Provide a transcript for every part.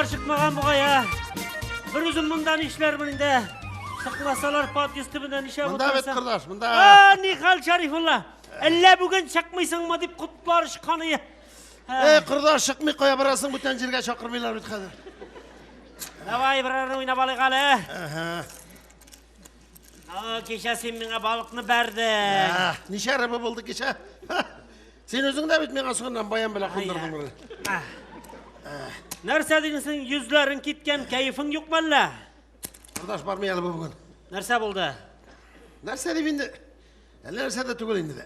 тапкыр чыкмаган бугай, ә? Бер үзем монда нишләрмен инде? Чыкмасалар подъезд төбендә нишләп Монда бит, утырасың? кордаш, монда. А, нихәл, Шәрифулла? Әллә бүген чыкмыйсыңмы дип котлар очкан ие. Эй, кордаш, чыкмый кая барасың, бүтән җиргә чакырмыйлар бит хәзер. Давай, берәрне уйнап алыйк әле. Әһә. А, кичә син миңа балыкны бәрдең. Ә, Ничә рыба булды кичә? Син үзең дә бит миңа соңыннан баян белән кундырдың берне. Нәрсә дисең, йөзләрең киткән, кәефең юкмы әллә? Кордаш бармый әле бу бүген. Нәрсә булды? Нәрсә дип инде? Әллә нәрсә дә түгел инде дә.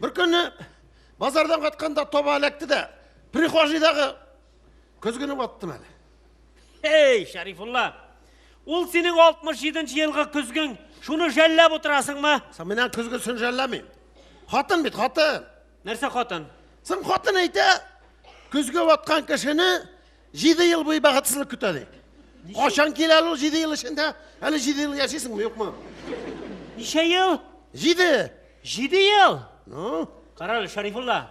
Бер көнне базардан кайтканда таба эләкте дә, прихожийдагы көзгене ваттым әле. Эй, Шәрифулла! Ул синең 67 елгы көзгең, шуны жәлләп утырасыңмы? Соң мин аның көзгесен жәлләмим. Хатын бит, хатын. Нәрсә хатын? Соң хатын әйтә, көзге ваткан кешене 7 ел буе бәхетсезлек көтә ди. Кайчан килә әле ул 7 ел эчендә? Әле 7 ел яшисеңме, юкмы? Ничә ел? 7. 7 ел. Ну, Кара әле, Шәрифулла.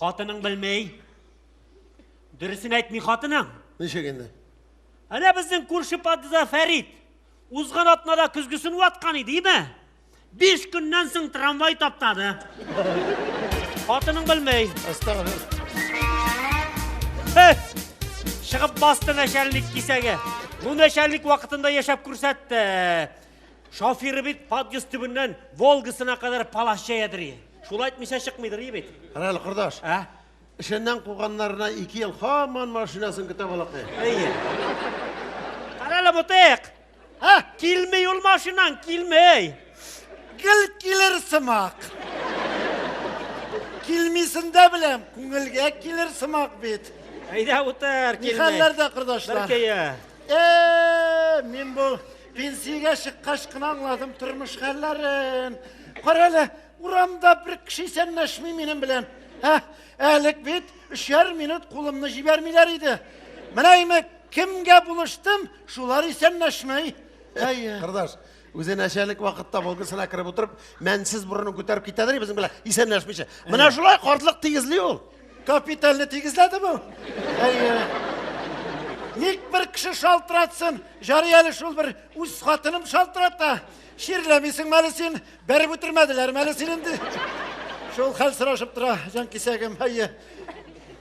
Хатының белмей. Дөресен әйтми хатының. Ничек инде? Әнә безнең күрше подъезда Фәрит. Узган атнада көзгесен ваткан иде, име? 5 көннән соң трамвай таптады. Хатының белмей. Әстәгъфир. Чыгып басты начальник кисәге. Бу начальник вакытында яшәп күрсәтте. Шоферы бит подъезд төбеннән Волгасына кадәр палас җәядер. Шулай әйтмичә чыкмыйдыр бит. Кара әле, кордаш. Ә? Эшеннән куганнарына 2 ел һаман машинасын көтә балакай. Әйе. Кара әле, Мотык. Һа? Килмей ул машинаң, килмей. Гел килер сымак. Килмисен дә беләм, күңелгә килер сымак бит. Әйдә утыр, килмей. Нихәлләрдә, кордашлар? Бер Э, мин бу пенсиягә чыккач кына аңладым тормыш хәлләрен. Кара әле, урамда бер кеше исәнләшми минем белән. Ә, әлек бит өчәр минут кулымны җибәрмиләр иде. Менә име кемгә булыштым, шулар исәнләшми. Әйе. Кордаш, үзе нәчәлек вакытта Волгасына кереп утырып, мәнсез борынын күтәреп китәдер безнең белән исәнләшмичә. Менә шулай картлык тигезли ул. Капитальне тигезләде бу. Әйе. Ник бер кеше шалтыратсын? Жарый әле шул бер үз хатыным шалтырата. Чирләмисеңме әле син? Бәреп үтермәделәрме әле син инде? Шул хәл сорашып тора, җан кисәгем. Әйе.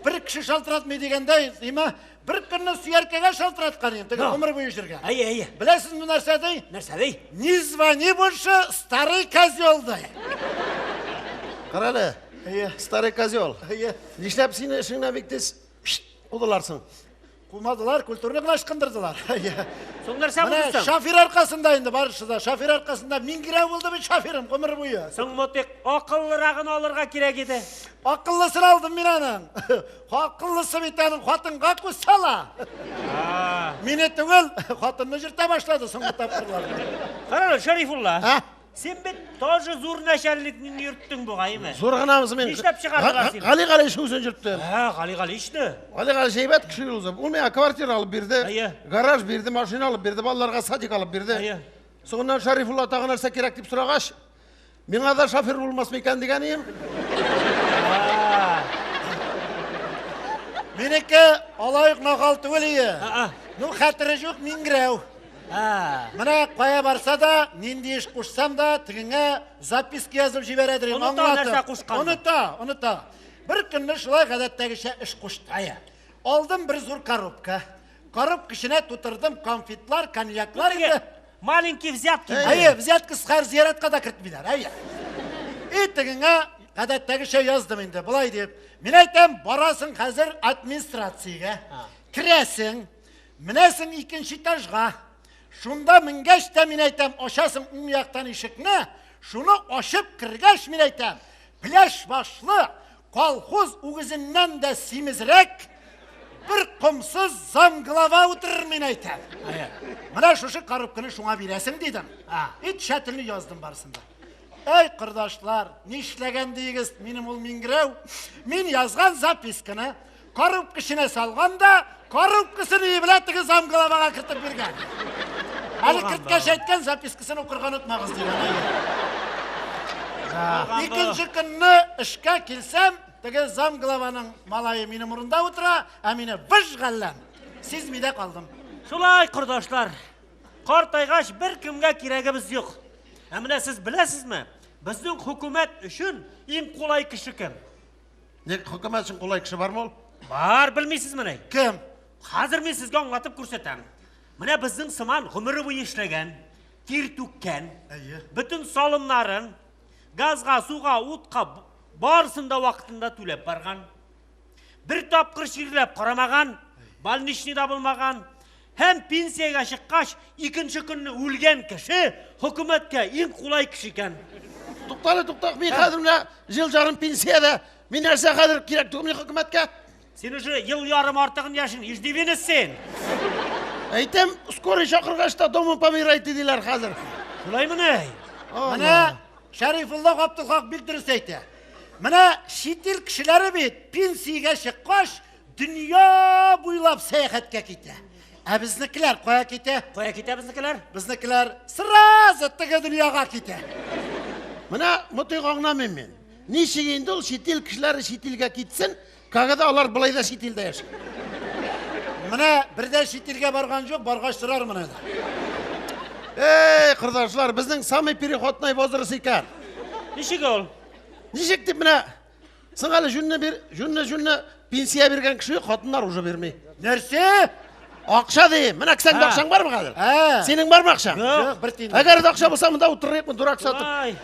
Бер кеше шалтыратмый дигәндәй, имә, бер көнне сөяркәгә шалтыраткан идем, теге гомер буе йөргән. Әйе, әйе. Беләсезме нәрсә ди? Нәрсә ди? Не звони больше, старый козел ди. Кара әле, Әйе. старый козел. Әйе. Нишләп сине эшеңнән бик тиз кудылар соң? Кумадылар, культурны гына ычкындырдылар. Әйе. Соң нәрсә Менә булды соң? шофер аркасында инде барысы да. Шофер аркасында миңгерәү булды бит шоферым гомер буе. Соң Мотык, акыллырагын алырга кирәк иде. Акыллысын алдым мин аның. Акыллысы бит аның хатынга күз сала. Мине түгел, хатынны җырта башлады соңгы тапкырларда. Кара әле, Шәрифулла. Ә? Син бит тоже зур начальникны йөрттең бугай, име? Зур гынамыз мин. Нишләп чыгардылар сине? Гали Галич үзен йөртте. Һә, Гали Галичны. Гали Галич әйбәт кеше ул. Ул миңа квартира алып бирде, Әйе. гараж бирде, машина алып бирде, балаларга садик алып бирде. Әйе. Соңыннан Шәрифулла тагы нәрсә кирәк дип сорагач, миңа да шофер булмас микән дигән идем. Минеке алай ук нахал түгел ие. А-а. Ну, хәтере юк, миңгерәү. Ә. Менә кая барса да, нинди эш кушсам да, тегеңә записка язып җибәрәдер инде, Оныта аңлатып. нәрсә кушканны. Оныта, оныта. Бер көнне шулай гадәттәгечә эш кушты. Әйе. Алдым бер зур коробка. Коробка эченә тутырдым конфетлар, коньяклар инде. Маленький взятки. Әйе, взятка хәзер зияратка да кертмиләр. Әйе. И тегеңә гадәттәгечә яздым инде, болай дип. Мин әйтәм, барасың хәзер администрациягә. Керәсең, менәсең икенче этажга. Шунда менгәч тә мин әйтәм, ачасың уң яктан ишекне, шуны ачып кергәч мин әйтәм, пляж башлы, колхоз үгезеннән дә симезрәк, бер комсыз замглава утырыр мин әйтәм. Менә шушы коробканы шуңа бирәсең дидем. И тщательно яздым барысын да. Әй, кордашлар, нишләгән диегез, минем ул миңгерәү. Мин язган записканы коробка эченә салган да, коробкасын өе белән теге замглавага кертеп биргән. Әле керткәч әйткән, запискасын укырга онытмагыз дигән. Икенче көнне эшкә килсәм, теге замглаваның малае минем урында утыра, ә мине выж галләм. Сизми дә калдым. Шулай, кордашлар. Картайгач беркемгә кирәгебез юк. Ә менә сез беләсезме, безнең хөкүмәт өчен иң кулай кеше кем? Ник хөкүмәт өчен кулай кеше бармы ул? Бар, белмисезмени? Кем? Хәзер мин сезгә аңлатып күрсәтәм. Менә безнең сыман гомере буе эшләгән, тир түккән, Әйе. бөтен салымнарын газга, суга, утка барысын да вакытында түләп барган. Бер тапкыр чирләп карамаган, больничныйда булмаган һәм пенсиягә чыккач икенче көнне үлгән кеше хөкүмәткә иң кулай кеше икән. Туктале, тукта, мин хәзер менә ел ярым пенсиядә. Мин нәрсә хәзер кирәк түгел мин хөкүмәткә? Син уже ел ярым артыгын яшин, иждивенец син. Әйтәм, скорый чакыргач та дома помирайте диләр хәзер. Шулаймыни? Менә Шәрифулла Габдулхак бик дөрес әйтә. Менә чит ил кешеләре бит пенсиягә чыккач дөнья буйлап сәяхәткә китә. Ә безнекеләр кая китә? Кая китә безнекеләр? Безнекеләр сразу теге дөньяга китә. Менә мотыйк аңламыйм мин. Ничек инде ул чит ил кешеләре чит илгә китсен, когда алар болай да чит илдә яши. Менә бер дә чит илгә барган юк, баргач сорармын әле. Эй, кордашлар, безнең самый переходной возраст икән. Ничек ул? Ничек дип менә соң әле җүнне бир, җүнне җүнне пенсия биргән кеше юк, хатыннар уже бирми. Нәрсә? Акча дим. Менә кесәңдә Һа. акчаң бармы хәзер? Ә. Синең бармы акчаң? Юк. Юк, бер тиен. Әгәр дә акча булса, монда утырыйкмы, дурак сатып. Ай.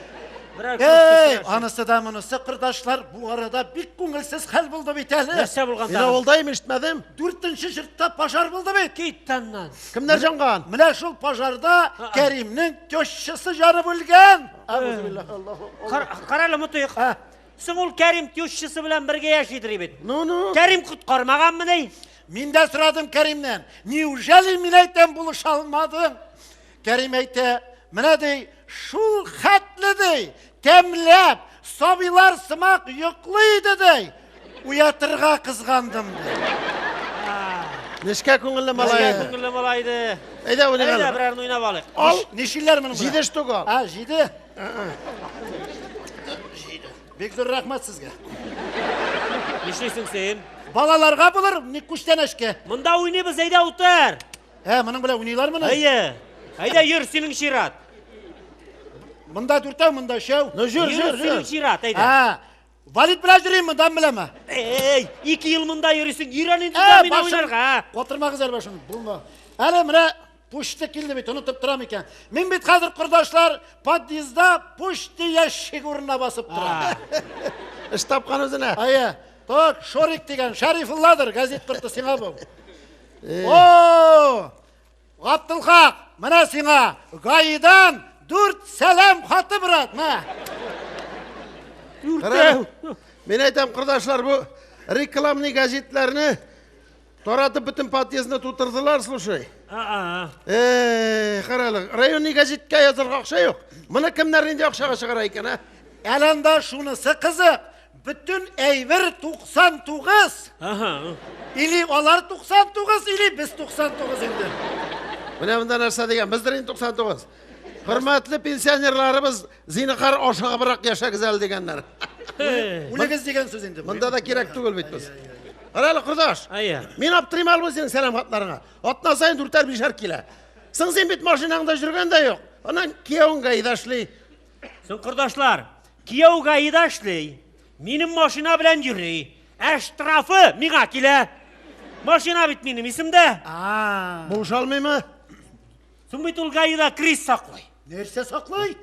Берәр Эй, күрсәтсәң. анысы да монысы, кордашлар, бу арада бик күңелсез хәл булды бит әле. Нәрсә булган Мин тагын? авылда им ишетмәдем. Дүртенче йортта пожар булды бит. Кит аннан. Кемнәр җанган? Менә шул пожарда Кәримнең тещасы жарып үлгән. Әгъузубиллаһ, Аллаһу. Карале, Мотыйк. Ә. Соң ул Кәрим тещасы белән бергә яшидер бит. Ну, ну. Кәрим коткармаганмыни? Мин дә сорадым Кәримнән. Неужели мин әйтәм булыша алмадың? Кәрим әйтә, менә ди, шул хәтле ди, тәмләп, сабыйлар сымак йоклый иде ди. Уятырга кызгандым ди. Нечкә күңелле малай. Нечкә күңелле малай иде. Әйдә уйныйк Әйдә әле. берәрне уйнап алыйк. Ал. Нишиләр моның белән? Җиде штук ал. А, җиде. Бик зур рәхмәт сезгә. Нишлисең син? Балаларга булыр, ник күчтәнәчкә. Монда уйныйбыз, әйдә утыр. Ә, моның белән уйныйлармыни? Әйе. Әйдә йөр, синең чират. Монда дүртәү, монда өчәү. Ну, җөр, Йөр, җөр, синең җөр. чират, әйдә. А, Валид белән йөрим, мондан беләме? Эй, 2 ел монда йөрисең, өйрән инде дә мине уйнарга. а? Катырмагыз әле башын, булма. Әле менә почта килде бит, онытып торам икән. Мин бит хәзер, кордашлар, подъездда почта ящик урынына басып торам. Эш тапкан үзенә. Әйе. Так, Шорик дигән Шәрифулладыр, газет корты сиңа бу. О! Габдулхак, менә сиңа ГАИдан дүрт сәлам хаты, брат, мә. Карагыз, Мин әйтәм, кордашлар, бу рекламный газетларны таратып бөтен подъездны тутырдылар, слушай. А-а. Эй, карале, районный газетка язырга акча юк. Моны кемнәр нинди акчага чыгара икән, а? Әле анда шунысы кызык, бөтен әйбер 99. Ага. Или алар 99, или без 99 инде. Менә монда нәрсә дигән, бездер инде 99. Хөрмәтле пенсионерларыбыз, зинһар ашыгыбрак яшәгез әле дигәннәр. Үлегез дигән сүз инде. бу. Монда да кирәк түгел бит без. Карале, кордаш. Әйе. Мин аптырыйм әле бу синең сәлам хатларыңа. Атна саен дүртәр бишәр килә. Соң син бит машинаңда йөргән дә юк. Аннан киявең ГАИда эшли. Соң кордашлар, кияү ГАИда эшли. Минем машина белән йөри. Ә штрафы миңа килә. Машина бит минем исемдә. А, Булыша алмыймы? Соң бит ул ГАИда крис саклый. нәрсә саклый?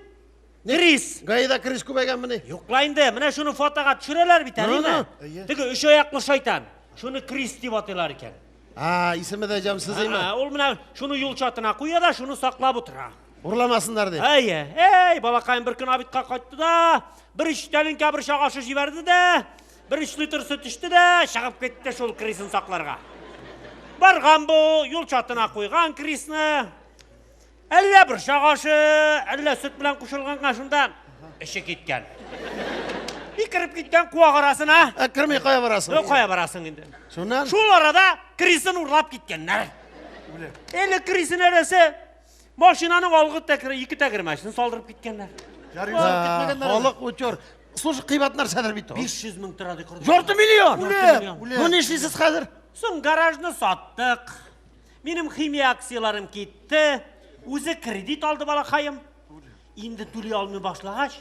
Крис. ГАИда крис күбәйгәнмени? Юк ла инде, менә шуны фотога төшерәләр бит, Ну, әриме? ну. Теге өч аяклы шайтан. Шуны крис дип атыйлар икән. А, исеме дә җамсыз име? А, ул менә шуны юл чатына куя да, шуны саклап утыра. Урламасыннар дип. Әйе, эй, балакаем бер көн обедка кайтты да, бер өч тәлинкә бер чак ашы җибәрде дә, бер өч литр сөт эчте дә, чыгып китте шул крисын сакларга. Барган бу, юл чатына куйган крисны. Әллә бер чак ашы, әллә сөт белән кушылганга шунда эче киткән. И кереп киткән куак арасына. Ә керми кая барасың? Ну, кая барасың инде? Шуннан Шул арада крисын урлап киткәннәр. Әле крисын әрәсе машинаның алгы тәкере, ике тәгәрмәчен салдырып киткәннәр. Ярый, китмәгәннәр әле. Халык утер. Слушай, кыйбат нәрсәдер бит ул. 500 мең тора ди кордаш. Ярты миллион. Үлем, үлем. Ну нишлисез хәзер? Соң гаражны саттык. Минем химия акцияләрем китте. Үзе кредит алды балакаем. Инде түли алмый башлагач,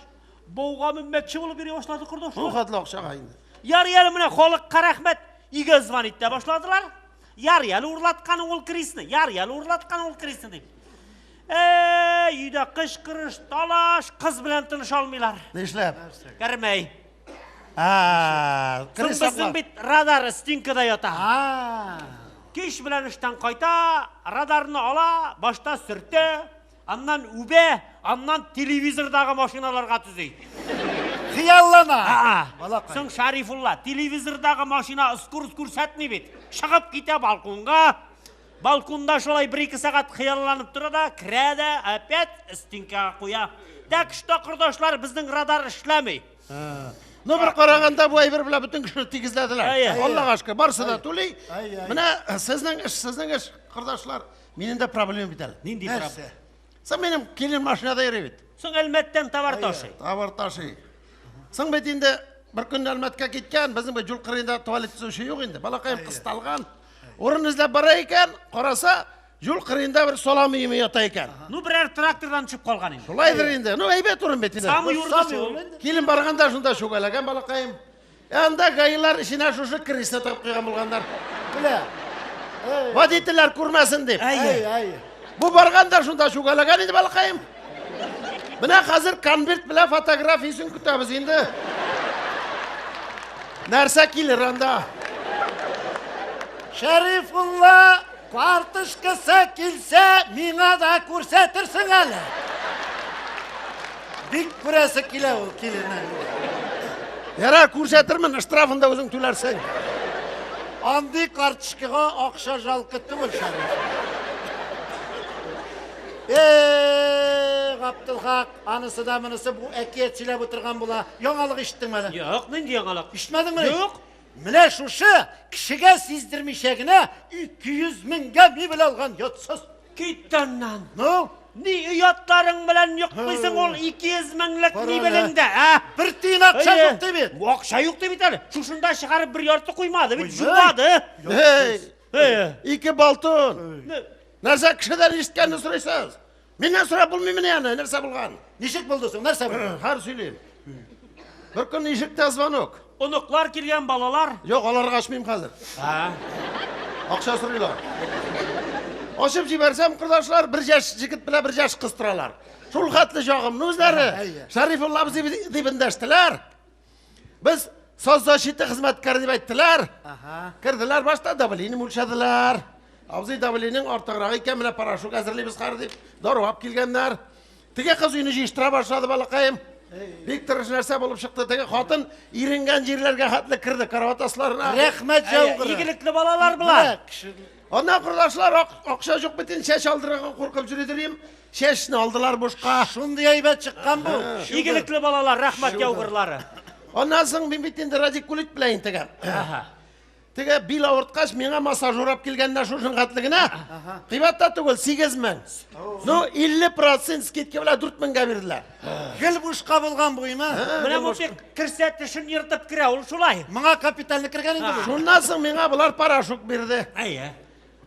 бауга менмәкче булып йөри башлады кордаш. Бу хәтле акчага инде. Ярый әле менә халыкка рәхмәт, өйгә звонить итә башладылар. Ярый әле урлаткан ул крисны, ярый әле урлаткан ул крисны дип. Әй, өйдә кычкырыш, талаш, кыз белән тыныша алмыйлар. Нишләп? Кермәй. А, Соң крис безнең бит радар стенкада ята. А. Кич белән эштән кайта, радарны ала, башта сөртә, аннан үбә, аннан телевизордагы машиналарга төзи. Хыяллана. Аа. Балакай. Соң Шарифулла, телевизордагы машина скорость күрсәтми бит. Чыгып китә балконга. Балконда шулай бер-ике сәгать хыялланып тора да, керә дә, опять стенкага куя. Так что, кордашлар, безнең радар эшләми. Ну, бер караганда бу әйбер белән бөтен кешене тигезләделәр. Әйе. Аллага шөкер, барысы да түли. Әйе, әйе. Менә сезнең эш, сезнең эш, кордашлар, минем дә проблема бит әле. Нинди Нәрсә? Соң минем килен машинада йөри бит. Соң Әлмәттән товар ташый. Товар ташый. Соң бит инде бер көнне Әлмәткә киткән, безнең бит юл кырыенда туалет төзүче юк инде. Балакаем кысталган. Урын эзләп бара икән, караса, юл кырыенда бер салам өеме ята икән. Ну, берәр трактордан төшеп калган инде. Шулайдыр инде. Ну, әйбәт урын бит инде. Самый урыны Самый шул. урын инде. Килен барганда шунда шүгәләгән балакаем. Ә анда гаилар эченә шушы крысны тыгып куйган булганнар. Белә. Водительләр күрмәсен дип. Әйе. Әй, әй. Бу барганда шунда шүгәләгән инде балакаем. Менә хәзер конверт белән фотографиясен көтәбез инде. Нәрсә килер анда? Шәрифулла карточкасы килсә, миңа да күрсәтерсең әле. Бик күрәсе килә ул киленнән. Ярар, күрсәтермен, штрафын да үзең түләрсең. Андый карточкага акча жалко түгел, Шәриф. Э, Габдулхак, анысы да монысы бу әкият сөйләп утырган була. Яңалык ишеттеңме әле? Юк, нинди яңалык? Ишетмәдеңме? Юк. Менә шушы кешегә сиздермичә генә 200 меңгә мебель алган ятсыз. Кит аннан. Ну, Ни оятларың белән йоклыйсың ул 200 меңлек Кара мебелеңдә, ә? бер тиен акча Әйе. юк ди бит. Акча юк ди бит әле. Шушында чыгарып бер ярты куймады бит, Куймый. жумады. Эй, Әйе. ике балтон. Не- Нәрсә кешедән ишеткәнне сорыйсыз? Миннән сорап булмыймыни аны, нәрсә булган? Ничек булды соң? Нәрсә булды? Хәр сөйлим. Бер көн ишектә звонок. Оныклар килгән балалар. Юк, аларга ачмыйм хәзер. А. Акча сорыйлар. Ачып җибәрсәм, кордашлар, бер яшь җегет белән бер яшь кыз торалар. Шул хәтле җагымны үзләре. Әйе. Шәрифулла абзый дип эндәштеләр. Без соцзащита хезмәткәре дип әйттеләр. Ага. Керделәр башта давление үлчәделәр. Абзый давлениең артыграк икән, менә порошок әзерлибез хәзер дип дару алып килгәннәр. Теге кыз өйне җыештыра башлады балакаем. Бик тырыш нәрсә булып чыкты. Теге хатын иренгән җирләргә хәтле керде, карават асларына. Рәхмәт җаугыры. Игелекле балалар болар. Менә кеше- Аннан кордашлар акча юк бит инде, чәч алдырырга куркып йөридер идем. Чәчне алдылар бушка. Шундый әйбәт чыккан бу. Игелекле балалар, рәхмәт яугырлары. Аннан соң мин бит инде радикулит белән интегәм. Аһа. Теге бил авырткач, миңа массаж урап килгәннәр шушын хәтле генә. Кыйбат та түгел, 8000. Ну, 50% скидка белән 4000гә бирделәр. Гел бушка булган бу, име? Менә бу бик керсә тешен ертып керә, ул шулай. Моңа капитальне кергән инде бу. Шуннан соң миңа болар порошок бирде. Әйе.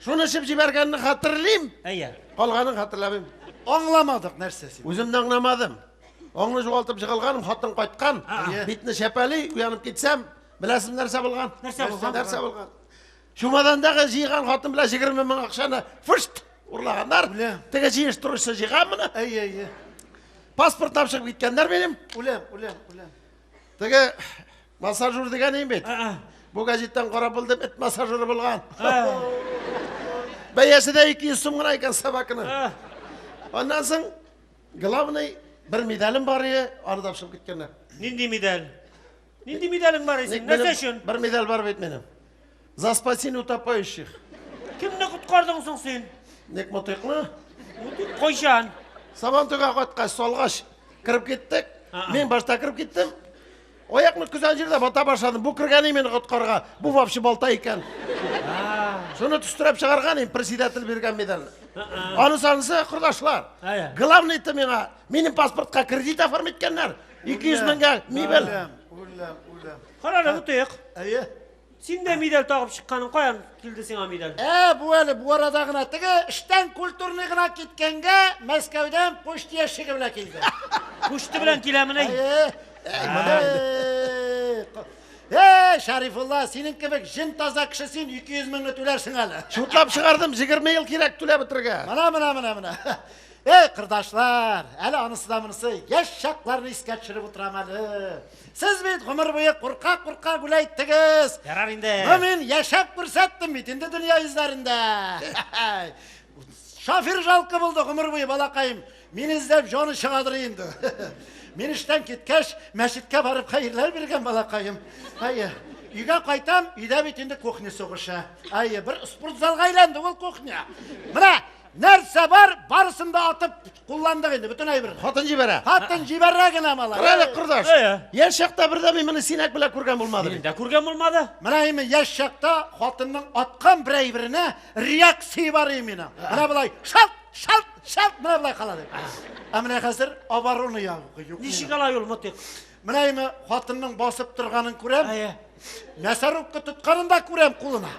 Шуны эчеп җибәргәнне хәтерлим, Әйе. калганын хәтерләмим. Аңламадык нәрсә син. Үзем дә аңламадым. Аңны югалтып жыгылганым, хатын кайткан. Битне шәпәли, уянып китсәм, беләсезме нәрсә булган? Нәрсә булган? Нәрсә булган? Чумадандагы җыйган хатын белән 20 мең акчаны фышт урлаганнар. Үләм. Теге җыештыручы җыйган моны. Әйе, әйе. Паспорт алып чыгып киткәннәр минем. Үләм, үләм, үләм. Теге массажер дигән инде бит. А-а. Бу газеттан карап белдем, эт массажеры булган. Бәясе дә 200 сум гына икән собаканы. А. Аннан соң главный бер медалем бар иде, аны да чыгып киткәннәр. Нинди медаль? Нинди медалең бар син? Ник Нәрсә минем өчен? Бер медаль бар бит минем. За спасение утопающих. Кемне коткардың соң син? Ник мотыйкны? Кайчан? Сабантуйга кайткач, салгач кереп киттек. А-а. Мин башта кереп киттем. Аякны күзән җирдә бата башладым. Бу кергән мине коткарга. Бу вообще балта икән. Шуны төстерәп чыгарган инде председатель биргән медальне. Анысы анысы кордашлар. Әйе. Главный ты миңа, минем паспортка кредит оформить иткәннәр. 200 меңгә мебель. Үләм, үләм, үләм. Кара әле, Мутыйк. Әйе. Син дә медаль тагып чыкканың каян килде сиңа медаль? Ә, бу әле бу арада гына теге эштән культурный гына киткәнгә Мәскәүдән почта ящигы белән килде. Почта белән киләмени? Әйе. Әй, Шәрифулла, синең кебек җен таза кеше син 200 меңне түләрсең әле. Шутлап чыгардым, 20 ел кирәк түләп бетерергә. Менә, менә, менә, менә. Эй, кырдашлар, әле анысы да монысы яшь чакларны искә төшереп утырам әле. Сез бит гомер буе курка-курка гүләйттегез. Ярар инде. Ну, мин яшәп күрсәттем бит инде дөнья йөзләрендә. Шофер жалко булды гомер буе, балакаем. Мине эзләп җаны чыгадыр инде. Мин эштән киткәч, мәчеткә барып хәерләр биргән балакаем. Әйе. Өйгә кайтам, өйдә бит инде кухня сугышы. Әйе, бер спортзалга әйләнде ул кухня. Менә нәрсә бар, барысын да атып кулландык инде, бөтен әйберне. Хатын җибәрә. Хатын җибәрә генә малай. Тор әле, кордаш. Әйе. Яшь чакта бер дә мин моны синәк белән күргән булмады. Минем дә күргән булмады. Менә инде яшь чакта хатынның аткан бер әйберенә реакция бар именно. Менә болай шалт, шалт, шалт, менә болай кала дип. Ә менә хәзер оборона ягы юк. Ничек алай ул, Мотыйк? Менә инде хатынның басып торганын күрәм. Әйе. Мясорубка тотканын да күрәм кулына.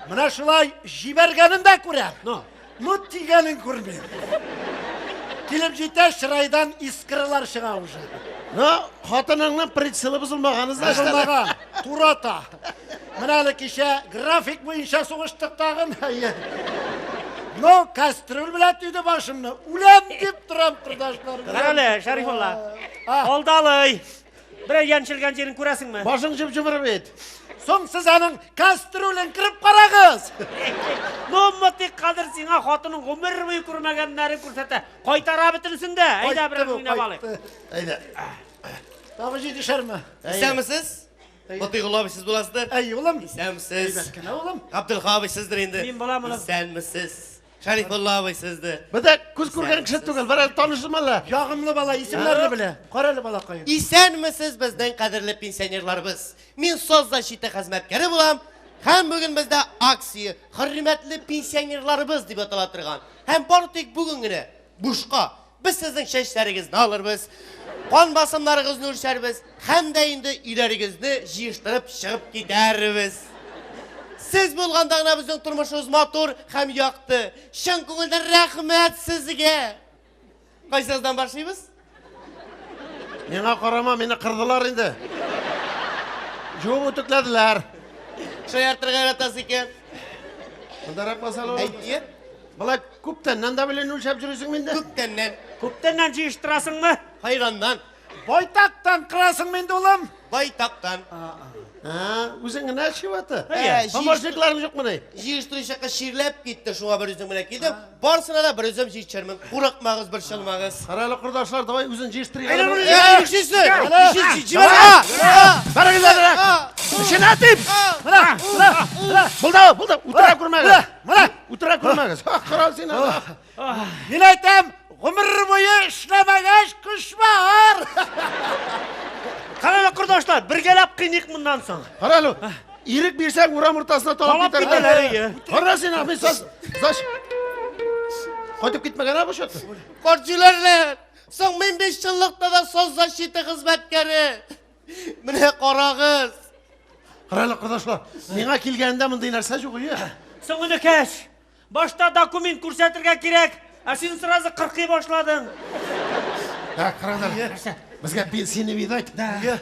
Менә шулай җибәргәнен дә күрәм. Ну? Ну, тигәнен күрмим. Килеп җитә, чырайдан искралар чыга уже. Ну, хатыныңның прицелы бозылмаганы значит. Бозылмаган, турата. Менә әле кичә график буенча сугыштык тагын. Әйе. Ну, кастрюль белән тиде башымны. Үләм дип торам, кордашлар. Кара әле, Шәрифулла. А. Алдалый. Берәр янчелгән җирен күрәсеңме? Башың җып-җымыр бит. Соң сез аның кастрюлен кереп карагыз. Ну, Мотыйк хәзер сиңа хатының гомер буе күрмәгәннәрен күрсәтә. Кайтара бөтенесен дә. Әйдә, Кайтты берәр бу, уйнап алыйк. кайтты. Әйдә. Тагы җитешәрме? Исәнмесез? Мотыйгулла абый сез буласыздыр? Әй, улым. Исәнмесез. Әйбәт кенә, улым. Габделха абый сездер инде. Мин булам, улым. Исәнмесез. Шәрифулла абый сездер. Бу да күз күргән кеше түгел, бер әле танышым әллә. Ягымлы бала, исемнәрне белә. Кара әле, балакаем. Исәнмесез, безнең кадерле пенсионерларыбыз. Мин соцзащита хезмәткәре булам. Һәм бүген бездә акция хөрмәтле пенсионерларыбыз дип атала торган. Һәм бары тик бүген генә бушка без сезнең чәчләрегезне алырбыз, кан басымнарыгызны үлчәрбез һәм дә инде өйләрегезне җыештырып чыгып китәрбез. Сез булганда гына безнең тормышыбыз матур һәм якты. Чын күңелдән рәхмәт сезгә. Кайсыгыздан башлыйбыз? Миңа карама, мине кырдылар инде. Жуып үтүкләделәр. Шаяртырга яратасыз икән. Мондарак басалы. Әйе. Болай күптәннән дә белән үлчәп йөрисең инде. Күптәннән, Күптәннән җыештырасыңмы? хайраннан, Байтактан кырасыңмы инде, улым? байтактан. Ha, үзең генә чиваты. Әйе. Помощникларың юкмыни? Җыештыручы кыз чирләп китте, шуңа бер үзем генә килдем. Барысына да бер үзем җитешермен. Курыкмагыз, борчылмагыз. Кара әле, кордашлар, давай үзең җыештырыйк. Э, нишлисең? Нишлисең? Җибәр! Барыгыз әле. Эшенә дип. Менә, менә, менә. Булды, булды. Утыра күрмәгез. Менә. Утыра күрмәгез. Ха, кара син аны. Мин әйтәм, гомер буе эшләмәгәч көч бар. Кара әле, кордашлар, бергәләп кыйныйк моннан соң. Кара әле. Ирек бирсәң, урам уртасына талап Талап китәләр, әйе. Кара син, мин сас. Саш. Кайтып китмәгән ә бу чат. Карчыларлар, соң мин 5 еллыкта да соцзащита хезмәткәре. Менә карагыз. Кара әле, кордашлар. Миңа килгәндә мондый нәрсә юк иде. Соң энекәш, башта документ күрсәтергә кирәк, ә син сразу кыркый башладың. Так, караңдар. Безгә пенсияне видать.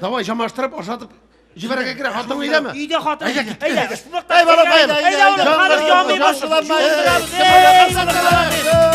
Давай жамаштырып, ашатып җибәрергә кирәк. Хатының өйдәме? Өйдә хатын. Әйдә, киттек. Әйдә, Әй, балакаем. Әйдә, улым, хәзер ямыйбыз. Җан- Җуындырабыз. Эй, балакаем.